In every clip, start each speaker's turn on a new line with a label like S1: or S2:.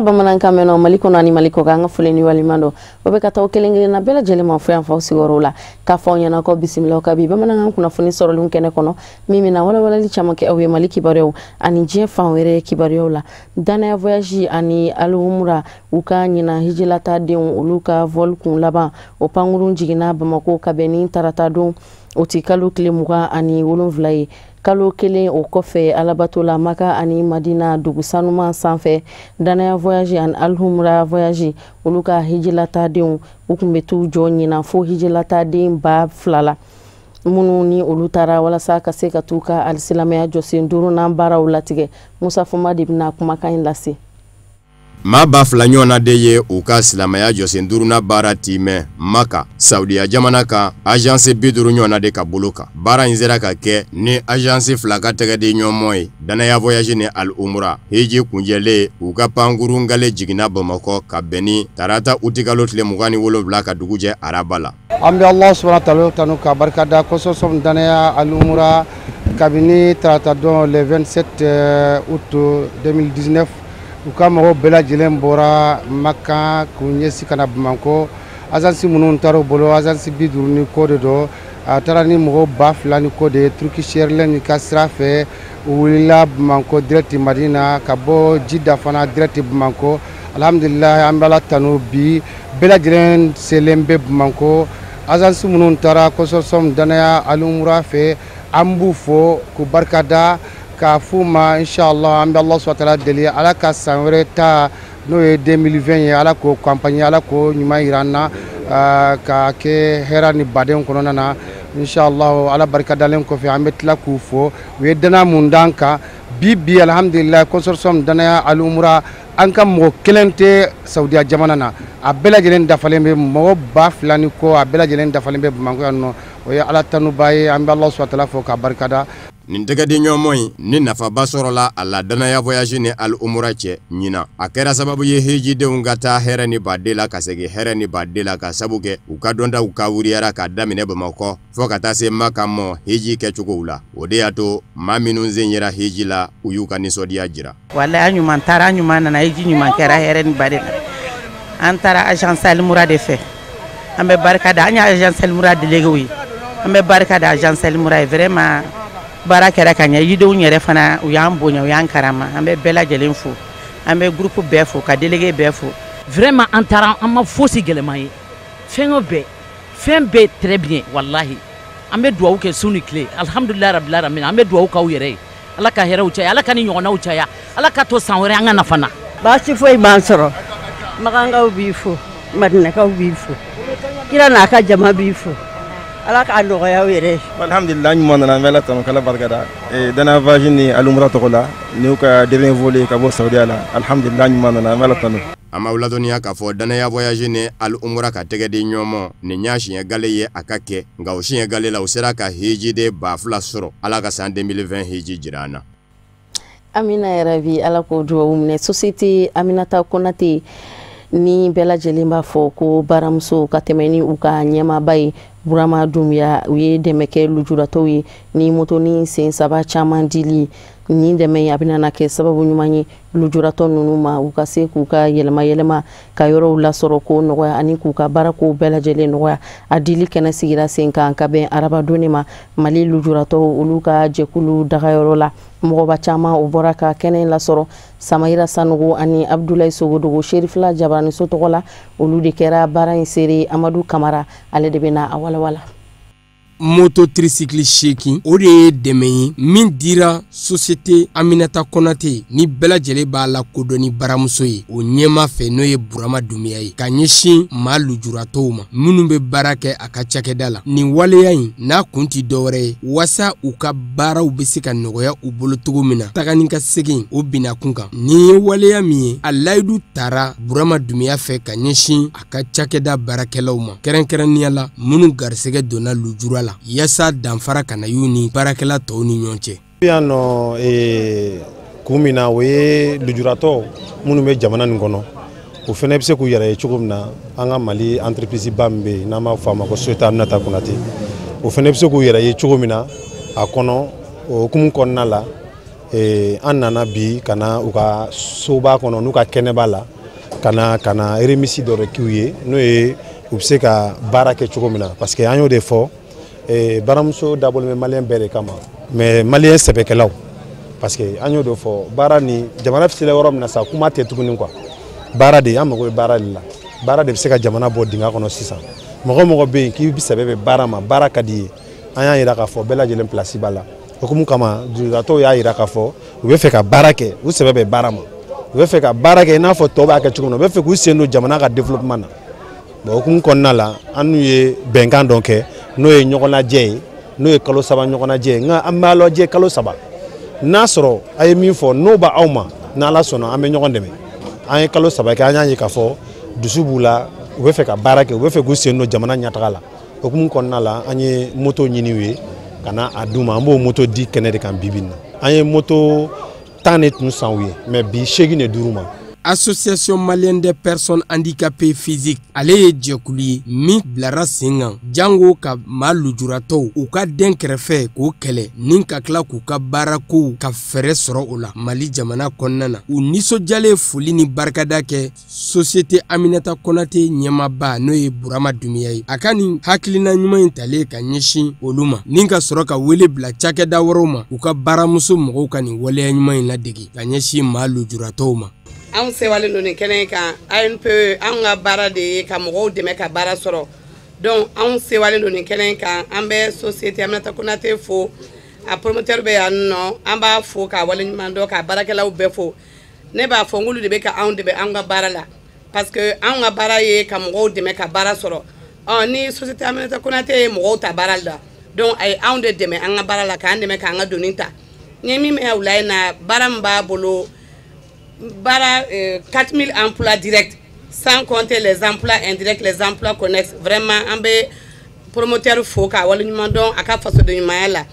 S1: Balima bamanankan mɛnna Mali kɔnɔ ani Mali kɔkan, an ka foli ni waleɲuman dɔn o bɛ ka taa kelen kelenna bɛɛ lajɛlen ma fo yan fɔ sigiyɔrɔ la, k'a fɔ aw ɲɛna ko bisimila ka bi bamanankan kunnafoni sɔrɔlenw kɛnɛ kɔnɔ, min bɛna walawalali caman kɛ aw ye Mali kibaruyaw ani diɲɛ fan wɛrɛ kibaruyaw la. Danaya Voyage ani Al Umra u ka ɲina hijilatadenw olu ka vol kun laban o pankurun jiginna Bamako ka bɛn ni tarata don o ti kalo tile 27 ye. Kalo kelen o kɔfɛ alabato la Maka ani Madina dugu sanuman sanfɛ, Danaya Voyage ani Al Umra Voyage olu ka hijilatadenw u tun bɛ t'u jɔ ɲinan fo hijilataden 2000 la, minnu ni olu taara walasa ka se ka t'u ka alisilamɛya jɔsen duurunan baaraw latigɛ. Musa Foma de bɛna kumakan in lase.
S2: Maa 2000 ɲɔgɔnna de ye u ka silamɛya jɔsen duurunan baara timɛ Maka, Saudiya jamana kan, agence 50 ɲɔgɔnna de ka bolo kan. Baara in sera ka kɛ ni agence fila ka tɛgɛ di ɲɔgɔn ye, Danaya Voyage ni Al Umra. Hiji kunjɛlen, u ka pankurun gale jiginna Bamakɔ ka bɛn ni tarata utikalo tile 27 ka dugu jɛ araba la.
S3: An bɛ Allah subhanahu wa ta'ala tanu ka barika da consortium Danaya Al Umra kabini tarata don le 27 août 2019, u ka mɔgɔw bɛɛ lajɛlen bɔra Maka k'u ɲɛsin ka na Bamakɔ. Agence minnu taara u bolo, agence 50 ni kɔ de don. A taara ni mɔgɔw 2000 ni kɔ de ye Turkish Airlines ka sira fɛ. U wulila Bamakɔ direct Madina, ka bɔ Jida fana direct Bamakɔ. Alhamdulilayi, an bɛ Ala tanu, bi bɛɛ lajɛlen selen bɛ Bamakɔ. Agence minnu taara consortium Danaya Al Umra fɛ, an b'u fo k'u barikada k'a f'u ma inshallah. An bɛ Allah subhanahu wa ta'ala deli, Ala ka san wɛrɛ ta n'o ye 2020 ye, Ala k'o campagne, Ala k'o ɲuman yira an na ka kɛ hɛrɛ ni baden kɔnɔna na inshallah. Ala barika dalen kɔfɛ, an bɛ tila k'u fo, u ye danaya mun d'an kan bi bi. Alhamdulilayi, consortium Danaya Al Umra, an ka mɔgɔ kelen tɛ Saudiya jamana na, a bɛɛ lajɛlen dafalen bɛ, mɔgɔ 2000 ni kɔ, a bɛɛ lajɛlen dafalen bɛ Bamakɔ yan nɔ. O ye Ala tanuba ye, an bɛ Allah subhanahu wa ta'ala fo k'a barikada.
S2: Nin tɛgɛdiɲɔgɔnmɔ in ni nafaba sɔrɔla a la Danaya Voyage ni Al Umra cɛ ɲinan, a kɛra sababu ye hijidenw ka taa hɛrɛ ni baden la ka segin hɛrɛ ni baden la, ka sabu kɛ u ka dɔntaw ka wuriyara k'a daminɛ Bamakɔ fo ka taa se Maka mɔ hiji kɛcogow la. O de y'a to maa minnu sen yera hiji la, u y'u ka nisɔndiya jira.
S4: Walahi, an ɲuman taara, an ɲuman nana, hiji ɲuman kɛra hɛrɛ ni baden la. An taara agence Al Umra de fɛ, an bɛ barika da, an ye agence Al Umra délégué ye, an bɛ barika da agence Al Umra ye. Vraiment, baara kɛra ka ɲɛ, yidenw yɛrɛ fana u y'an bonya, u y'an karama. An bɛ bɛɛ lajɛlen fo, an bɛ groupe bɛɛ fo, ka délégué bɛɛ fo.
S5: Vraiment, an taara, an ma fosi gɛlɛman ye, fɛn o bɛɛ, fɛn bɛɛ très bien. Walahi, an bɛ dugawu kɛ su ni tile. Alhamdulilayi rabil alamin, an bɛ dugawu k'aw yɛrɛ ye, Ala ka hɛrɛw caya, Ala ka ni ɲɔgɔnnaw caya, Ala ka to san wɛrɛ an ka nafa na.
S6: Baasi foyi m'an sɔrɔ. Makankaw b'i fo, Madinakaw b'i fo, kira n'a ka jama b'i fo, Ala k'a nɔgɔya aw yɛrɛ ye.
S7: Alhamdulilah, an ɲuman nana, an bɛ Ala tanu k'Ala barikada Danaya Voyage ni Al Umra tɔgɔ la n'u ka dernier vol ka bɔ Saudiya la. Alhamdulilah, an ɲuman nana, an bɛ Ala tanu.
S2: An b'aw ladɔnniya k'a fɔ Danaya Voyage ni Al Umra ka tɛgɛ di ɲɔgɔn nin y'a siɲɛ gale ye a ka kɛ, nka o siɲɛ gale la u sera ka hijiden 2000 sɔrɔ. Ala ka san 2020 hiji jira an na.
S1: Amina yarabi, Ala k'o dugawu minɛ. Société Aminata Konate ni bɛɛ lajɛlen b'a fɔ ko baramuso ka tɛmɛ ni u ka ɲɛmaaba ye Burama Dunbiya, u ye dɛmɛ kɛ lujuratɔw ye ni motoni sen saba caman dili. Nin dɛmɛ a bɛna na kɛ sababu ɲuman ye lujuratɔ ninnu ma, u ka se k'u ka yɛlɛma yɛlɛma ka yɔrɔw lasɔrɔ ko nɔgɔya ani k'u ka baarakow bɛɛ lajɛlen nɔgɔya. A dili kɛnɛ sigira sen kan ka bɛn arabadon de ma Mali lujuratɔw olu ka jɛkulu dagayɔrɔ la. Mɔgɔba caman o bɔra ka kɛnɛ lasɔrɔ. Samayira Sanogo ani Abdulayi Sogodogo Serifila Jabaraniso tɔgɔ la, olu de kɛra baara in seere. Amadu Kamara ale de bɛna a walawala.
S8: Moto tricycle 8, o de ye dɛmɛ ye min dira société Aminata Konate ni bɛɛ lajɛlen b'a la kodɔn ni baramuso ye, o ɲɛma fɛ n'o ye Burama Dunbiya ye, ka ɲɛsin maa lujuratɔw ma minnu bɛ baara kɛ a ka cakɛda la. Nin waleya in n'a kun ti dɔwɛrɛ ye waasa u ka baaraw bɛ se ka nɔgɔya u bolo cogo min na taga ni ka segin o binna kun kan. Nin ye waleya min ye, a layidu tara Burama Dunbiya fɛ ka ɲɛsin a ka cakɛda baarakɛlaw ma, kɛrɛnkɛrɛnnenya la minnu garisɛgɛ donna lujura la, yaasa danfara kana y'u ni baarakɛla tɔw ni ɲɔgɔn cɛ.
S9: Yan nɔ, kun min na, o ye lujuratɔ minnu bɛ jamana nin kɔnɔ, o fana bɛ se k'u yɛrɛ ye cogo min na. An ka Mali entreprise ba min bɛ yen n'an b'a fɔ a ma ko Société Aminata Konate, o fana bɛ se k'u yɛrɛ ye cogo min na a kɔnɔ. O hukumu kɔnɔna la, An nana bi ka na u ka soba kɔnɔ n'u ka kɛnɛba la ka na remise dɔ de k'u ye, n'o ye u bɛ se ka baara kɛ cogo min na, parce que an y'o de fɔ, baramuso dabɔlen bɛ maliyɛn bɛɛ de kama, mais maliyɛn sɛbɛkɛlaw, parce que an y'o de fɔ, baara ni jamana sera yɔrɔ min na sa, kuma tɛ tuguni quoi. Baara de, an mago bɛ baara de la, baara de bɛ se ka jamana bɔ dingɛ kɔnɔ sisan. Mɔgɔ mɔgɔ bɛ yen k'i sɛbɛ bɛ baara ma, baara ka di ye, an y'a jira k'a fɔ bɛɛ lajɛlen place b'a la. Hukumu kama lujuratɔw y'a jira k'a fɔ u bɛ fɛ ka baara kɛ, u sɛbɛ bɛ baara ma, u bɛ fɛ ka baara kɛ i n'a fɔ tɔw b'a kɛ cogo min na, u bɛ fɛ k'u sen don jamana ka développement na. Bon, hukumu kɔnɔna la, an n'u ye bɛnkan dɔ kɛ, n'o ye ɲɔgɔnnajɛ ye, n'o ye kalo 3 ɲɔgɔnnajɛ ye. Nka an b'a lajɛ kalo 3, n'a sɔrɔ a ye min fɔ n'o b'aw ma, n'Ala sɔnna an bɛ ɲɔgɔn dɛmɛ. An ye kalo 3 kɛ, an y'a ye k'a fɔ dusu b'u la, u bɛ fɛ ka baara kɛ, u bɛ fɛ k'u sen don jamana ɲɛtaga la. Hukumu kɔnɔna la, an ye moto ɲini u ye ka na a d'u ma. An b'o moto di kɛnɛ de kan bi bi in na. An ye moto 10 de tun san u ye, mais bi 8 de dir'u ma.
S8: Association malienne des personnes handicapées physiques, ale ye jɛkulu ye min bilara sen kan jango ka maa lujuratɔw u ka den kɛrɛfɛ k'o kɛlɛ ni ka tila k'u ka baarakow ka fɛɛrɛ sɔrɔ o la Mali jamana kɔnɔna na. U nisɔndiyalen foli ni barikada kɛ Société Aminata Konate ɲɛmaaba, n'o ye Burama Dumiya ye, a ka nin hakilina ɲuman in talen ka ɲɛsin olu ma, ni ka sɔrɔ ka wele bila cakɛda wɛrɛw ma u ka baaramuso mɔgɔw ka nin waleya ɲuman in ladege ka ɲɛsin maa lujuratɔw ma.
S10: Anw sewalen don nin kɛnɛ kan, ANPE, anw ka baara de ye ka mɔgɔw dɛmɛ ka baara sɔrɔ. Donc anw sewalen don nin kɛnɛ kan, an bɛ Société Aminata Konate fo, a promoteur bɛ yan nɔ, an b'a fo k'a waleɲuman dɔn, k'a baarakɛlaw bɛɛ fo. Ne b'a fɔ n k'olu de bɛ ka anw dɛmɛ anw ka baara la, parce que anw ka baara ye ka mɔgɔw dɛmɛ ka baara sɔrɔ. Ni Société Aminata Konate ye mɔgɔw ta baara la, donc a ye anw de dɛmɛ an ka baara la, k'an dɛmɛ k'an ka doni ta. N ye min mɛn wula in na, baara min b'a bolo, baara 4000 emplois directs, sans compter les emplois indirects, les emplois connexes. Vraiment an bɛ promoteur fo k'a waleɲuman dɔn a ka fasoden ɲumanya la.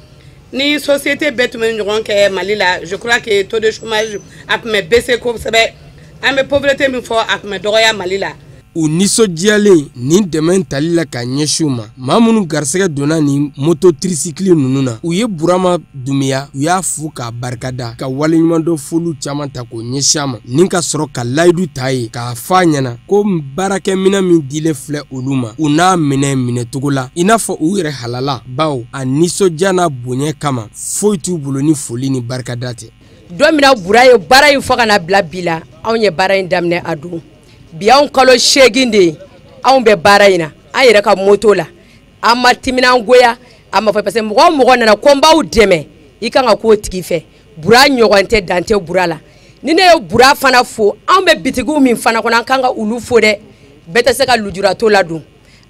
S10: Ni société bɛɛ tun bɛ ɲɔgɔn kɛ Mali la, je crois que taux de chômage a tun bɛ baisser kosɛbɛ. An bɛ pauvreté min fɔ, a tun bɛ dɔgɔya Mali la.
S8: U nisɔndiyalen nin dɛmɛ tali la ka ɲɛsin u ma, maa minnu garisɛgɛ donna nin moto tricycle ninnu na, u ye Burama Dumiya, u y'a fo k'a barikada, ka waleɲumandɔn foliw caman ta k'o ɲɛsin a ma, ni ka sɔrɔ ka layidu ta ye k'a fɔ a ɲɛna ko baarakɛminɛn min dilen filɛ olu ma, u n'a minɛ minɛcogo la i n'a fɔ u yɛrɛ halala, bawo a nisɔndiya n'a bonya kama foyi t'u bolo ni foli ni barikada tɛ.
S11: Don min na Bura ye baara in fɔ ka na bila bi la, anw ye baara in daminɛ a don. Bi anw kalo 8 de ye anw bɛ baara in na, an yɛrɛ ka moto la, an ma timinangoya, a ma fɔ parce que mɔgɔ o mɔgɔ nana ko n b'aw dɛmɛ, i kan ka k'o tigi fɛ. Bura ɲɔgɔn tɛ, dan tɛ Bura la. Ni ne ye Bura fana fo, anw bɛ bitigiw min fana kɔnɔ, an kan ka olu fo dɛ. Bɛɛ tɛ se ka lujuratɔ ladon,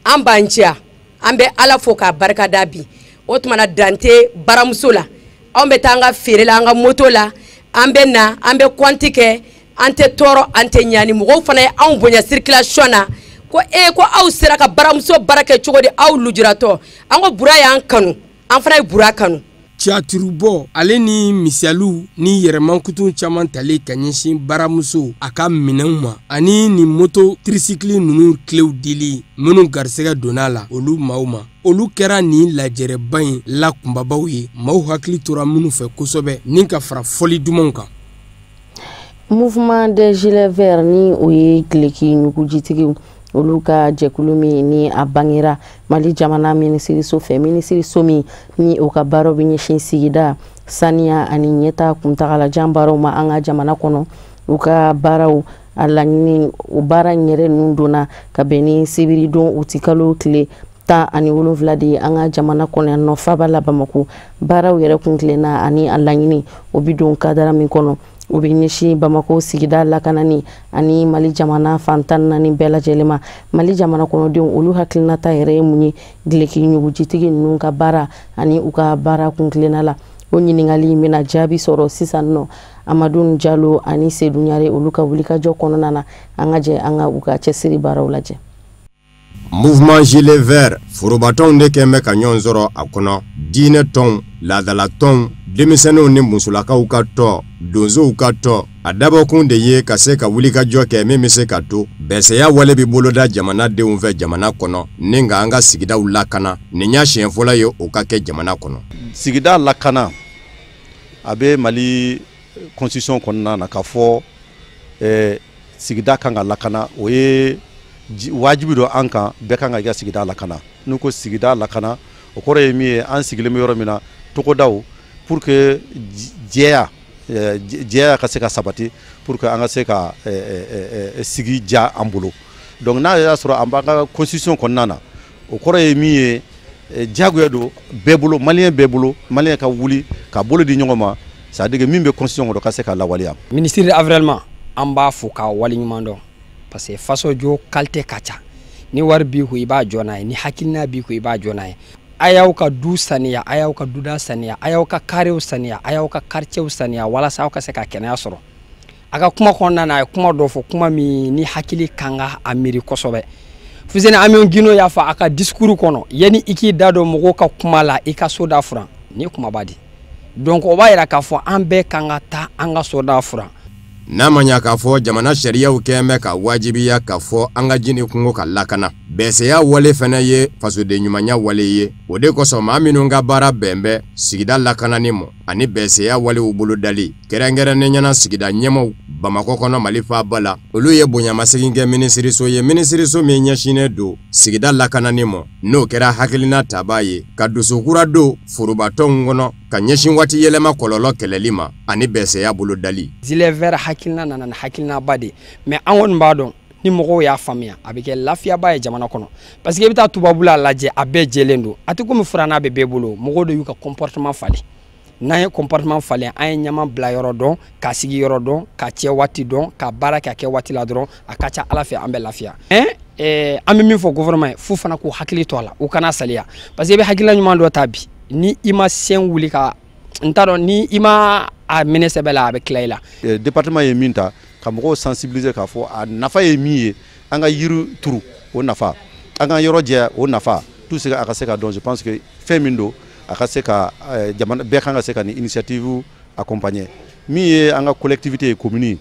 S11: an b'an ciya, an bɛ Ala fo k'a barika da bi. O tuma na dan tɛ baramuso la, anw bɛ taa an ka feere la, an ka moto la, an bɛ na, an bɛ kɔnti kɛ, an tɛ tɔɔrɔ, an tɛ ɲani. Mɔgɔw fana ye anw bonya circulation na ko ee ko aw sera ka baramuso baara kɛ cogo di, aw lujuratɔ. An ko Bura y'an kanu, an fana ye Bura kanu.
S8: Tiyatiribɔ ale ni misaliw ni yɛrɛmankutu caman talen ka ɲɛsin baramuso a ka minɛnw ma, ani nin moto tricycle ninnu kilew dili minnu garisɛgɛ donna a la olu maaw ma, olu kɛra nin lajɛrɛba in la kunbabaw ye, maaw hakili tora minnu fɛ kosɛbɛ, ni ka fara fɔli dumanw kan.
S1: Mouvement des Gilets Verts, ni o ye gileki ɲugujitigiw olu ka jɛkulu min ni a bangera Mali jamana minisiriso fɛ, minisiriso min ni o ka baaraw bɛ ɲɛsin sigida saniya ani ɲɛta kuntagalajan baaraw ma an ka jamana kɔnɔ. U ka baaraw a laɲini, o baara in yɛrɛ ninnu donna ka bɛn ni sibiridon utikalo tile 17 de ye an ka jamana kɔnɔ yan nɔ faaba la Bamako. Baaraw yɛrɛ kun tilenna ani a laɲini o bi don kadara min kɔnɔ, o bɛ ɲɛsin Bamako sigida lakanani ani Mali jamana fan 14 bɛɛ lajɛlen ma. Mali jamana kɔnɔdenw olu hakilinata yɛrɛ ye mun ye gileki ɲugujitigi ninnu ka baara ani u ka baara kuntilenna la? O ɲininkali in bɛna jaabi sɔrɔ sisan nɔ Amadu Jalo ani Sedu Ɲare olu ka wulikajɔ kɔnɔna na. An ka jɛ an ka u ka cɛsiri baaraw lajɛ.
S2: Mouvement Gilet Vert forobatɔnw de kɛn bɛ ka ɲɔgɔn sɔrɔ a kɔnɔ, diinɛ tɔnw, laadala tɔnw, denmisɛnninw ni musolakaw ka tɔn, donsow ka tɔn. A dabɔkun de ye ka se ka wulikajɔ kɛ min bɛ se ka to bɛsɛya wale bɛ boloda jamanadenw fɛ jamana kɔnɔ, ni ka an ka sigidaw lakana. Nin y'a siɲɛ fɔlɔ ye o ka kɛ jamana kɔnɔ.
S12: Sigida lakana, A bɛ Mali constitution kɔnɔna na k'a fɔ sigida kan ka lakana, o ye wajibi don an kan, bɛɛ kan ka i ka sigida lakana. N'u ko sigida lakana, o kɔrɔ ye min ye, an sigilen bɛ yɔrɔ min na, togodaw, pour que jɛya ka se ka sabati, pour que an ka se ka sigi diya an bolo. Donc n'a y'a sɔrɔ an b'an ka constitution kɔnɔna na, o kɔrɔ ye min ye, diyagoya don bɛɛ bolo, maliyɛn bɛɛ bolo, maliyɛn ka wuli ka bolo di ɲɔgɔn ma, c'est à dire que min bɛ constitution kɔnɔ ka se ka lawaleya.
S13: Ministre de l'environnement, an b'a fo k'a waleɲuman dɔn, parce que fasojɔ qualité ka ca. Ni wari b'i kun, i b'a jɔ n'a ye, ni hakilina b'i kun, i b'a jɔ n'a ye. A y'aw ka du saniya, a y'aw ka duda saniya, a y'aw ka karew saniya, a y'aw ka quartierw saniya, walasa aw ka se ka kɛnɛya sɔrɔ. A ka kuma kɔnɔna na, a ye kuma dɔ fɔ, kuma min ni hakili kan ka a miiri kosɛbɛ. Fuseni Amion Guindo y'a fɔ a ka discours kɔnɔ, yanni i k'i da don mɔgɔw ka kuma la, i ka so da furan, nin ye kumaba de. Donc o b'a yira k'a fɔ an bɛɛ kan ka taa an ka so da furan.
S2: N'a ma ɲa k'a fɔ jamana sariyaw kɛn bɛ ka wajibiya k'a fɔ an ka ji ni kungo ka lakana, bɛsɛya wale fɛnɛ ye fasoden ɲumanya wale ye. O de kosɔn maa minnu ka baara bɛn bɛ sigida lakanani ma ani bɛsɛya walew bolodali, kɛrɛnkɛrɛnnen ɲɛna sigida ɲɛmaw Bamakɔ kɔnɔ Mali faaba la, olu ye bonyamasegin kɛ minisiriso ye, minisiriso min ɲɛsinnen don sigida lakanani ma, n'o kɛra hakilina tabaa ye ka dusukura don forobatɔnw kɔnɔ ka ɲɛsin waati yɛlɛma kɔlɔlɔ kɛlɛli ma ani bɛsɛya bolodali.
S13: Gilet vert hakilina nana ni hakilinaba de, mais an kɔni b'a dɔn ni mɔgɔw y'a faamuya, a bɛ kɛ lafiyaba ye jamana kɔnɔ. Parce que i bɛ taa tubabula lajɛ, a bɛɛ jɛlen don, a tɛ komi furanna bɛ bɛɛ bolo, mɔgɔw de y'u ka comportement falen. N'an ye comportement falen, an ye ɲaman bila yɔrɔ dɔn, k'a sigi yɔrɔ dɔn, ka cɛ waati dɔn, ka baara kɛ a kɛ waati la dɔrɔn, a ka ca Ala fɛ an bɛ lafiya. An bɛ min fɔ gouvernement ye, f'u fana k'u hakili to a la, u kana saliya. Parce que i bɛ hakilina ɲuman dɔ ta bi, ni i ma sen wuli ka n t'a dɔn, ni i ma a minɛ sɛbɛ la, a bɛ tila i la.
S12: Département ye min ta ka mɔgɔw sensibiliser k'a fɔ a nafa ye min ye, an ka yiri turu o nafa, an ka yɔrɔ jɛya o nafa, tout ce que a ka se ka dɔn. Je pense que fɛn min don, a ka se ka jamana bɛɛ kan ka se ka nin initiative accompagner. Min ye an ka collectivité ye, commune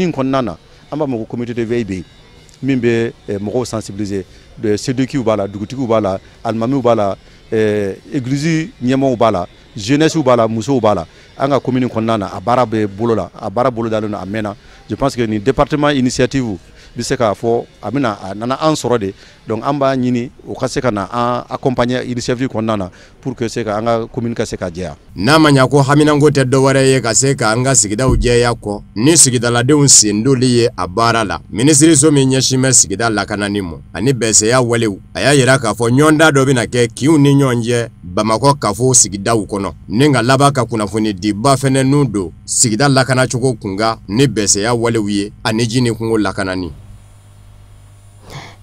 S12: in kɔnɔna na, an b'a fɔ ko comité de veille bɛ yen min bɛ mɔgɔw sensibiliser, CDQ b'a la, dugutigiw b'a la, alimamiw b'a la, église ɲɛmɔgɔw b'a la, jeunesse b'a la, musow b'a la. An ka commune kɔnɔna na, a baara bɛ bolo la, a baara bolo dalen don, a mɛnna. Je pense que nin département initiative bɛ se k'a fɔ a bɛna a nana an sɔrɔ de, donc an b'a ɲini o ka se ka na an accompagner initiative kɔnɔna na pour que se ka an ka commune ka se ka jɛya.
S2: N'a ma ɲa ko haminanko tɛ dɔwɛrɛ ye ka se k'an ka sigidaw jɛya kɔ ni sigidaladenw sen doli ye a baara la, minisiriso min ɲɛsin bɛ sigida lakanani ma ani bɛsɛya walew, a y'a yira k'a fɔ ɲɔgɔnda dɔ bɛna kɛ kinw ni ɲɔgɔn cɛ Bamakɔ kafo sigidaw kɔnɔ, ni ka laban ka kunnafoni diba fɛnɛ nun don sigida lakanacogo kunkan ni bɛsɛya walew ye ani ji ni kungo lakanani.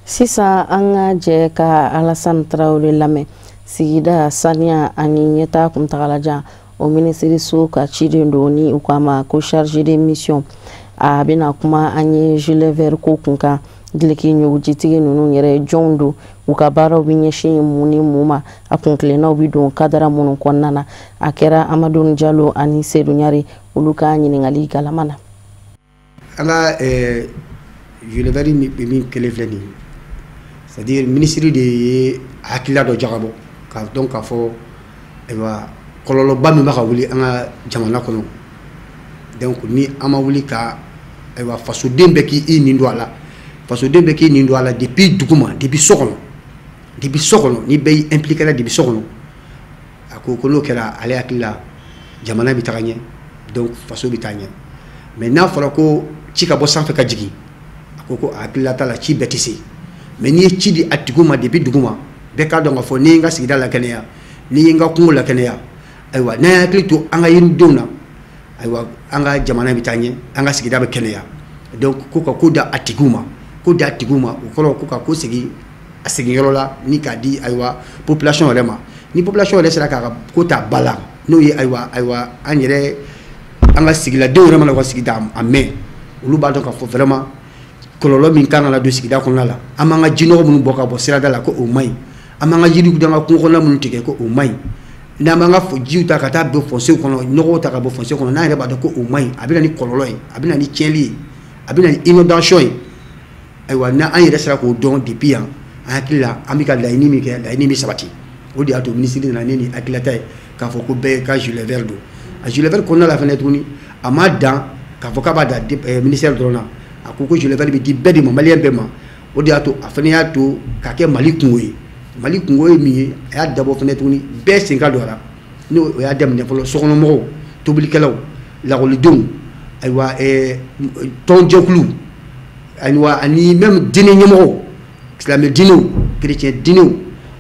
S1: Sisan an ka jɛ ka Alassane Traoré lamɛn, sigida saniya ani ɲɛtaa kuntagalajan o minisiriso ka ciden don ni u k'a ma ko chargé de mission. A bɛna kuma an ye gilet vert ko kun kan, gileki ɲugujitigi ninnu yɛrɛ jɔnw don, u ka baaraw bɛ ɲɛsin mun ni mun ma, a kuntilennaw bɛ don kadara minnu kɔnɔna na. A kɛra Amadu Jalo ani Seydou Ɲare olu ka ɲininkali galama na.
S3: An ka gilet vert min kelen filɛ nin ye, c'est-à-dire ministre de ye hakilila dɔ jagabɔ k'a dɔn k'a fɔ ayiwa kɔlɔlɔba min b'a ka wuli an ka jamana kɔnɔ, donc ni an ma wuli ka ayiwa fasoden bɛɛ k'i nin don a la, fasoden bɛɛ k'i nin don a la depuis duguma, depuis so kɔnɔ, depuis so kɔnɔ, ni bɛɛ y'i impliqué la depuis so kɔnɔ, a ko n'o kɛra ale hakili la jamana bɛ taga ɲɛ, donc faso bɛ taa ɲɛ. Mais n'a fɔra ko ci ka bɔ sanfɛ ka jigin, a ko a hakilila t'a la, ci bɛɛ tɛ se. Mais n'i ye ci di a tigiw ma depuis duguma, bɛɛ k'a dɔn k'a fɔ n'i ye n ka sigida lakɛnɛya, n'i ye n ka kungo lakɛnɛya, ayiwa n'an hakili to an ka yiridenw na, ayiwa an ka jamana bɛ taa ɲɛ, an ka sigida bɛ kɛnɛya. Donc ko ka ko da a tigiw ma, ko da a tigiw ma, o kɔrɔ ko ka ko segin a seginyɔrɔ la ni k'a di ayiwa population yɛrɛ ma. Ni population yɛrɛ sera k'a ka ko ta ba la, n'o ye ayiwa an yɛrɛ an ka sigiladenw yɛrɛ mana u ka sigida a mɛn, olu b'a dɔn k'a fɔ vraiment kɔlɔlɔ min kan ka na don sigida kɔnɔna la, an b'an ka jinɔgɔ minnu bɔ ka bɔ sirada la ko o man ɲi, an b'an ka yiriw an ka kungo kɔnɔna minnu tigɛ ko o man ɲi, n'an b'an ka jiw ta ka taa don fossé kɔnɔ, nɔgɔw ta ka bɔ fossé kɔnɔ, n'an yɛrɛ b'a dɔn ko o man ɲi, a bɛ na ni kɔlɔlɔ ye, a bɛ na ni tiɲɛli ye, a bɛ na ni inondation ye. Ayiwa n'an yɛrɛ sera k'o dɔn depuis yan, an hakili la an bɛ ka laɲini min kɛ, laɲini bɛ sabati. O de y'a to minisiri nana ne ni hakililata ye k'a fɔ ko bɛɛ ka gilet vert don. A gilet vert kɔnɔna la fɛnɛ tuguni, a ma dan k'a fɔ k'a b'a da ministère dɔrɔn na. A ko ko gilet vert bɛ di bɛɛ de ma, maliyɛn bɛɛ ma. O de y'a to a fana y'a to k'a kɛ Mali kungo ye. Mali kungo ye min ye, a y'a dabɔ fɛnɛ tuguni bɛɛ sen ka don a la. N'o o y'a daminɛ fɔlɔ sokɔnɔmɔgɔw, tobilikɛlaw, lakɔlidenw, ayiwa, tɔnjɛkulu, ayiwa, ani même diinɛ ɲɛmɔgɔw, silamɛ diinɛw, chrétien diinɛw,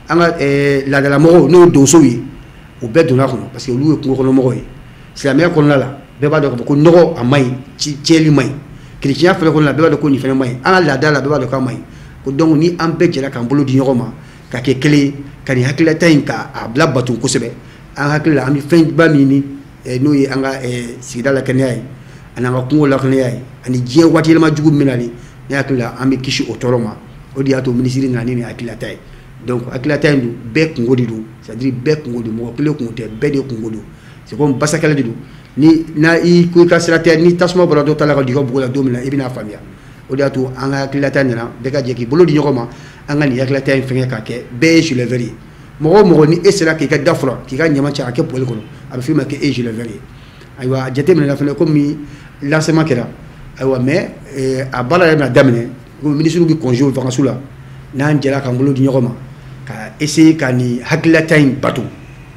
S3: an ka laadalamɔgɔw, n'o ye donsow ye, o bɛɛ donna kɔnɔ, parce que olu ye kungo kɔnɔmɔgɔw ye. Silamɛya kɔnɔna la, bɛɛ b'a dɔn k'a fɔ ko nɔgɔ a man ɲi, tiɲɛli man ɲi. Chrétien fɛnɛ kɔnɔna la, bɛɛ b'a dɔn ko nin fɛnɛ man ɲi. An ka laada la, bɛɛ b'a dɔn k'a man ɲi. Ko donc ni an bɛɛ jɛra k'an bolo di ɲɔgɔn ma ka kɛ kelen ye, ka nin hakililata in k'a bila bato kosɛbɛ, an hakili la an bɛ fɛnba min ɲini, n'o ye an ka sigida lakɛnɛya ye, ani an ka kungo lakɛnɛya ye, ani diɲɛ waati yɛlɛma jugu min nalen, ne hakili la an bɛ kisi o tɔɔrɔ ma. O de y'a to minisiri nana ni nin hakililata ye. Donc hakililata in don, bɛɛ kungo de don, c'est à dire bɛɛ kungo don, mɔgɔ kelen kungo tɛ, bɛɛ de kungo don. C'est comme basakɛlɛ de don, ni n'a i ko i ka sira tɛ, ni tasuma bɔra dɔ ta la ka don i ka bugu la don min na, i bɛna faamuya. O de y'a to an ka hakililata nana, bɛɛ ka jɛ k'i bolo di ɲɔgɔn ma, an ka nin hakililata in fɛngɛ k'a kɛ bɛɛ ye gilet vert ye. Mɔgɔ o mɔgɔ ni e sera k'i ka da furan, k'i ka ɲama cɛ k'a kɛ poubelle kɔnɔ, a bɛ f'i ma k'e ye gilet vert ye. Ayiwa, a jateminɛna fɛnɛ komi lancement kɛra, ayiwa, mais a baara yɛrɛ bɛna daminɛ komi ministre bɛ congé vacances la, n'an jɛra k'an bolo di ɲɔgɔn ma ka essayer ka nin hakililata in bato,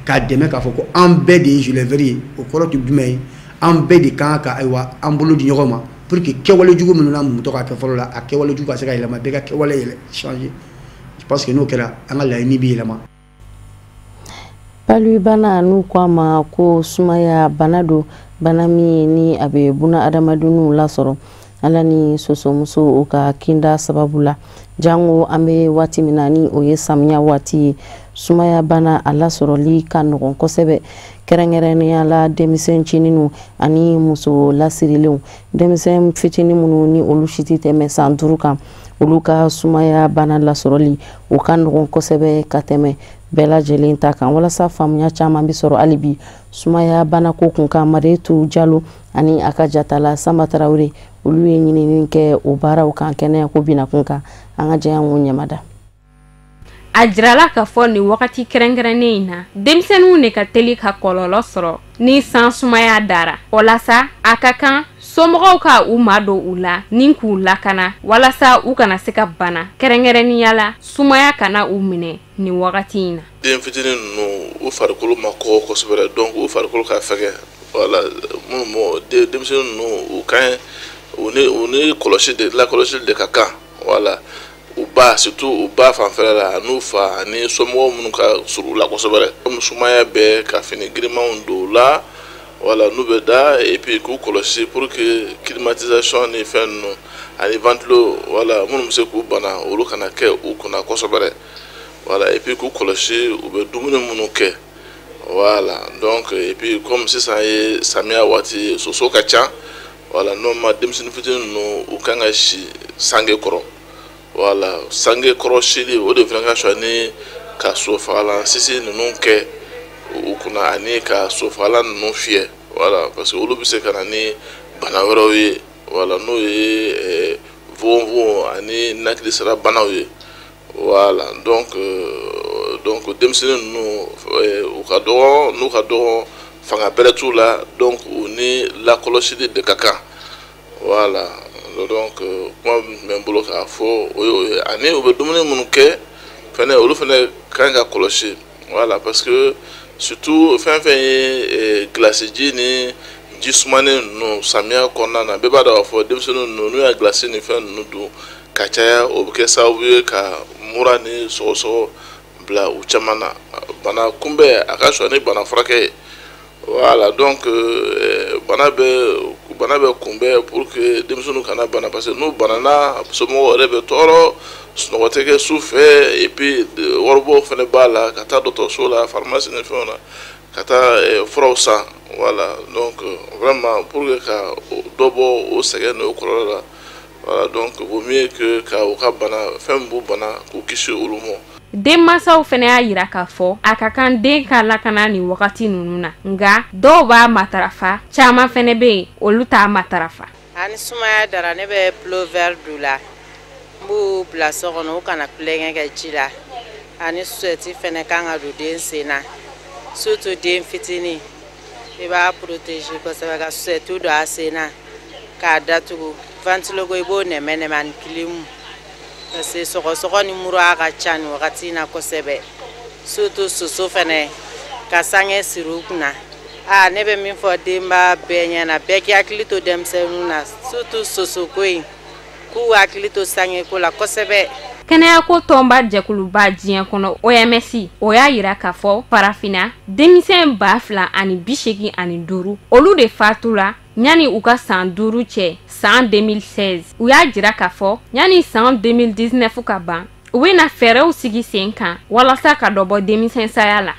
S3: k'a dɛmɛ k'a fɔ ko an bɛɛ de ye gilet vert ye. O kɔrɔ tɛ jumɛn ye? An bɛɛ de kan ka, ayiwa, an bolo di ɲɔgɔn ma pour que kɛwale jugu minnu n'an tun bɛ to k'a kɛ fɔlɔ la, a kɛwale jugu ka se ka yɛlɛma, bɛɛ ka kɛwale yɛlɛ changer. Je pense que n'o kɛra, an ka laɲini bɛ yɛlɛma.
S1: Palubana, n'u ko a ma ko sumaya bana don, bana min ni a bɛ buna adamadenw lasɔrɔ ala ni sosomuso o ka kinda sababu la, jango an bɛ waati min na ni o ye samiya waati ye. Sumaya bana a lasɔrɔli ka nɔgɔn kosɛbɛ, kɛrɛnkɛrɛnnenya la denmisɛn cininw ani muso lasirilenw. Denmisɛn fitinin minnu ni olu si tɛ tɛmɛ san 5 kan, olu ka sumaya bana lasɔrɔli o ka nɔgɔn kosɛbɛ ka tɛmɛ bɛɛ lajɛlen ta kan. Walasa faamuya caman bɛ sɔrɔ hali bi sumaya bana ko kun kan, Mariyetu Jalo ani a ka jatala Sanba Tarawele, olu ye ɲinini kɛ o baaraw kan kɛnɛya ko bina kun kan. An ka jɛ an k'o ɲɛmada.
S14: A jirala k'a fɔ nin wagati kɛrɛnkɛrɛnnen in na, denmisɛnninw de ka teli ka kɔlɔlɔ sɔrɔ ni san sumaya dara. O la sa, a ka kan somɔgɔw ka u madon u la ni k'u lakana walasa u kana se ka bana, kɛrɛnkɛrɛnnenya la sumaya kana u minɛ nin wagati in na.
S15: Den fitinin ninnu, u farikolo ma kɔgɔ kosɛbɛ, donc u farikolo ka fɛgɛn. Voilà, minnu denmisɛnnin ninnu, u ka ɲi, u ni kɔlɔsi de, lakɔlɔsili de ka kan. Voilà, u ba, surtout u ba fanfɛla la, n'u fa ani somɔgɔw minnu ka surun u la kosɛbɛ. Komi sumaya bɛ, ka fini girimanw don u la, voilà, n'u bɛ da, et puis k'u kɔlɔsi pour que climatisation ni fɛn ninnu ani ventilo, voilà, minnu bɛ se k'u bana, olu kana kɛ u kunna kosɛbɛ. Voilà, et puis k'u kɔlɔsi u bɛ dumuni minnu kɛ. Voilà, donc et puis comme sisan ye samiya waati, soso ka ca. Voilà, normalement denmisɛnnin fitinin ninnu, u kan ka si sange kɔrɔ. Voilà, sange kɔrɔ sili, o de fana ka fisa ni ka sofagalan sisi ninnu kɛ u kunna ani ka sofagalan ninnu fiyɛ. Voilà, parce que olu bɛ se ka na ni bana wɛrɛw ye. Voilà, n'o ye fogonfogon ani ninakili sira banaw ye. Voilà, donc denmisɛnnin ninnu, u ka dɔgɔn, n'u ka dɔgɔn, fanga bɛrɛ t'u la, donc u ni lakɔlɔsili de ka kan. Voilà, donc kuma min bɛ n bolo k'a fɔ, o ye o ye. Ani u bɛ dumuni minnu kɛ fɛnɛ, olu fɛnɛ kan ka kɔlɔsi. Voilà, parce que surtout fɛn fɛn ye glace ji ni ji sumanen ninnu, samiya kɔnɔna na, bɛɛ b'a dɔn k'a fɔ denmisɛnnin ninnu, n'u y'a glace ni fɛn ninnu dun ka caya, o bɛ kɛ sababu ye ka mura ni sɔgɔsɔgɔ bila u caman na. Bana kunbɛn a ka fisa ni bana furakɛ ye. Voilà, donc bana bɛ kunbɛn pour que denmisɛnninw kana bana, parce que n'u banana, somɔgɔw yɛrɛ bɛ tɔɔrɔ, sunɔgɔ tɛ kɛ su fɛ, et puis waribɔ fana b'a la, ka taa dɔgɔtɔrɔso la, pharmacie ni fɛnw na, ka taa furaw san. Voilà, donc vraiment pour que ka dɔ bɔ o sɛgɛn n'o kɔlɔlɔ la. Voilà, donc vaut mieux que ka u ka bana, fɛn min b'u bana, k'u kisi olu ma.
S14: Denmansaw fana y'a yira k'a fɔ a ka kan den ka lakana nin wagati ninnu na, nka dɔw b'a matarafa, caman fana bɛ yen, olu t'a matarafa.
S4: Ani sumaya dara, ne bɛ pullover don u la, n b'u bila so kɔnɔ, u kana tulonkɛ kɛ ji la. Ani sɛti fana kan ka don den sen na, surtout den fitinin. I b'a protéger kosɛbɛ ka susetu don a sen na k'a datugu. Ventilo ko i b'o nɛmɛ nɛmɛ ani kilimu. Parce que sɔgɔsɔgɔ ni mura ka ca nin wagati in na kosɛbɛ. Surtout soso fɛnɛ ka sange siri u kunna. Aa ne bɛ min fɔ denba bɛɛ ɲɛna, bɛɛ k'i hakili to denmisɛnninw na, surtout sosoko in, k'u hakili to sangeko la kosɛbɛ.
S14: Kɛnɛyako tɔnba jɛkuluba diɲɛ kɔnɔ OMS, o y'a yira k'a fɔ farafinna denmisɛn 2085 olu de fatula ɲani u ka san 5 cɛ san 2016. U y'a jira k'a fɔ ɲani san 2019 ka ban, u bɛna fɛɛrɛw sigi sen kan walasa ka dɔ bɔ denmisɛn saya la.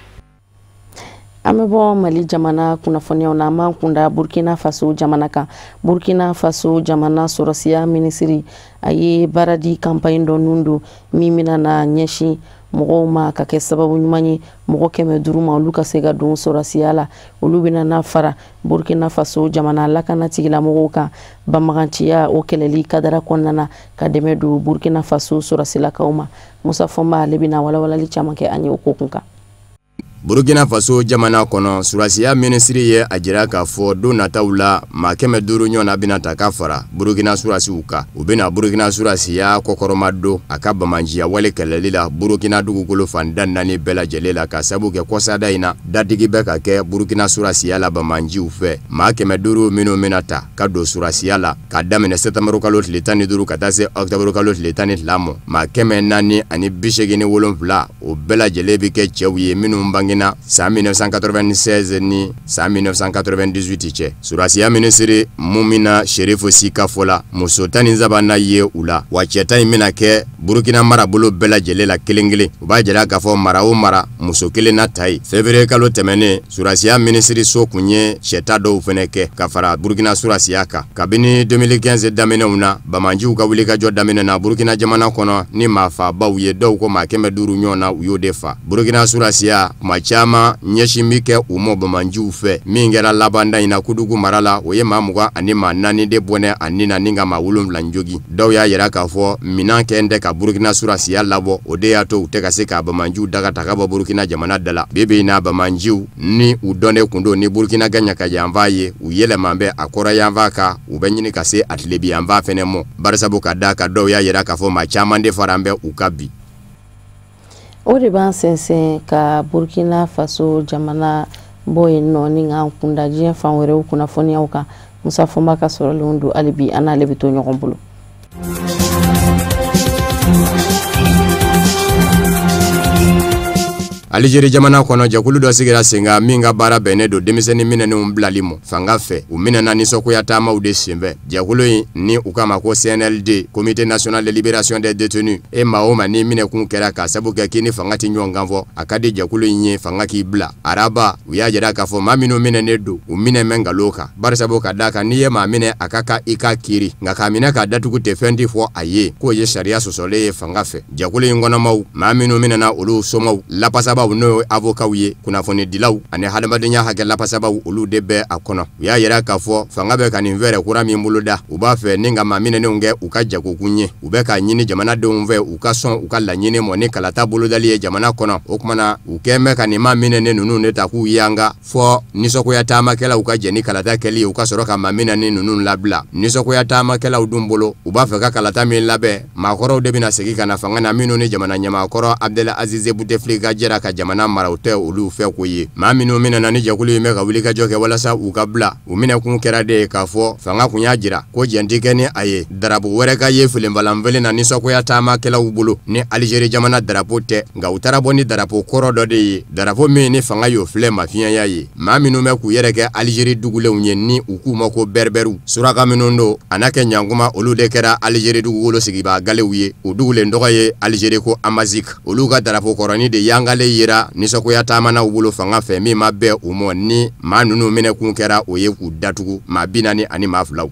S1: An bɛ bɔ Mali jamana kunnafoniyaw na, an b'an kunda Burkina Faso jamana kan. Burkina Faso jamana sɔrɔsiya minisiri a ye baaradi campagne dɔ nun don min bɛna na ɲɛsin mɔgɔw ma ka kɛ sababu ɲuman ye mɔgɔ 500 ma, olu ka se ka don sɔrɔsiya la. Olu bɛna na fara Burkina Faso jamana lakana tigilamɔgɔw kan banbaganciya o kɛlɛli kadara kɔnɔna na ka dɛmɛ don Burkina Faso sɔrɔsilakaw ma. Musa Fɔnba ale bɛna walawalali caman kɛ an ye o ko kun kan.
S2: Burkina Faso jamana kɔnɔ, surasiya minisiri ye a jira k'a fɔ don nataw la maa 500 ɲɔgɔnna bɛna ta ka fara Burkina surasiw kan. U bɛna Burkina surasiya kɔkɔrɔma don a ka bamanciya wale kɛlɛli la Burkina dugukolo fan 14 bɛɛ lajɛlen la, ka sabu kɛ kɔsada in na dadigi bɛ ka kɛ Burkina surasiya la bamanciw fɛ. Maa 500 minnu bɛna ta ka don surasiya la k'a daminɛ sɛtanburu kalo tile 15 ka taa se ɔkutɔburu kalo tile 12 ma, maa 487 o bɛɛ lajɛlen bɛ kɛ cɛw ye minnu bange san 1996 ni san 1998 cɛ. Surasiya minisiri Mumina Sherifu si ka fɔ la, muso 13 na ye u la, wa cɛ ta in bɛna kɛ Burkina marabolo bɛɛ lajɛlen la kelen kelen. U b'a jira k'a fɔ mara o mara muso kelen na ta ye. Février kalo tɛmɛnen, surasiya minisiri so kun ye cɛ ta dɔw fɛnɛ kɛ ka fara Burkina surasiya kan. Kabini 2015 daminɛw na, bamanciw ka wulikajɔ daminɛ na Burkina jamana kɔnɔ ni maafabaw ye, dɔw ko maa 500 ɲɔgɔn na u y'o de fa. Burkina surasiya kuma caman ɲɛsin bɛ kɛ u mɔ bamanciw fɛ. Min kɛra labanda in na Kudugu mara la, o ye maa 24 de bɔnɛ a ni na ni ka maa 7 jogi. Dɔw y'a yira k'a fɔ minan kɛn tɛ ka Burkina surasiya labɔ, o de y'a to u tɛ ka se ka bamanciw daga ta ka bɔ Burkina jamana da la. Bi bi in na, bamanciw ni u dɔnnen kun don ni Burkina gaɲaka yanfan ye, u yɛlɛman bɛ a kɔrɔ yanfan kan, u bɛ ɲini ka se a tilebi yanfan fɛnɛ mɔ. Barisabu ka da kan dɔw y'a yira k'a fɔ maa caman de fara bɛ u ka bi.
S1: O de b'an sɛnsɛn ka Burkina Faso jamana bɔ yen nɔ ni k'an kunda diɲɛ fan wɛrɛw kunnafoniyaw kan. Musa Fɔnba ka sɔrɔlenw don hali bi, an n'ale bɛ to ɲɔgɔn bolo.
S2: Algérie jamana kɔnɔ, jɛkulu dɔ sigira sen kan min ka baara bɛnnen don denmisɛnnin minɛnenw bilali ma fanga fɛ. U minɛna nisɔngoya taamaw de senfɛ. Jɛkulu in ni u k'a ma ko CNLD, Comité national de libération des détenus, e maa o maa ni minɛkun kɛra ka sabu kɛ k'i ni fanga tɛ ɲɔgɔn kan fɔ, a ka di jɛkulu in ye fanga k'i bila. Araba, u y'a jira k'a fɔ maa minnu minɛnen don, u minɛ mɛn nkalon kan. Barisabu ka d'a kan n'i ye maa minɛ a ka kan i ka kiiri, nka k'a minɛ k'a datugu tɛ fɛn ti fɔ a ye k'o ye sariya sɔsɔlen ye fanga fɛ. Jɛkulu in kɔnɔmaw, maa minnu minɛna olu somaw, lapasabaw n'o ye avokaw ye, kunnafonidilaw ani hadamadenya hakɛ lapasabaw, olu de bɛ a kɔnɔ. U y'a yira k'a fɔ fanga bɛ ka nin fɛɛrɛ kura min boloda, u b'a fɛ ni ka maa minɛnenw kɛ u ka jagokun ye. U bɛ k'a ɲini jamanadenw fɛ u ka sɔn u ka laɲini mɔ ni kalata bolodali ye jamana kɔnɔ. O tuma na u kɛn bɛ ka nin maa minɛnen ninnu de ta k'u yanga fɔ nisɔngoya taamakɛlaw ka jɛn ni kalata kɛli ye, u ka sɔrɔ ka maa minɛnen ninnu labila. Nisɔngoya taamakɛlaw dun bolo, u b'a fɛ ka kalata min labɛn, maakɔrɔw de bɛna segin ka na fanga na minnu ni jamana ɲɛmaakɔrɔ Abdelaziz Bouteflika jɛra ka jamana mara, o tɛ olu fɛ ko ye. Maa minnu minɛna ni jɛkulu in bɛ ka wulikajɔ kɛ walasa u ka bila, u minɛkun kɛra de ye k'a fɔ fanga kun y'a jira ko jɛn tɛ kɛ ni a ye darapo wɛrɛ ka ye filenbalanfelen na nisɔngoya taamakɛlaw bolo ni Algérie jamana darapo tɛ, nka u taara bɔ ni darapo kɔrɔ dɔ de ye, darapo min ni fanga y'o filɛ mafiɲɛya ye. Maa minnu bɛ k'u yɛrɛ kɛ Algérie dugulenw ye ni u k'u ma ko bɛribɛriw, suraka minnu don a n'a kɛ ɲankuma, olu de kɛra Algérie dugukolo sigibaa galew ye. U dugulen tɔgɔ ye Algérie ko Amazigh. Olu ka darapo kɔrɔnin de yangalen yera nisɔngoya taamanaw bolo fanga fɛ min ma bɛn u mɔ, ni maa ninnu minɛkun kɛra o ye k'u datugu, maa 42.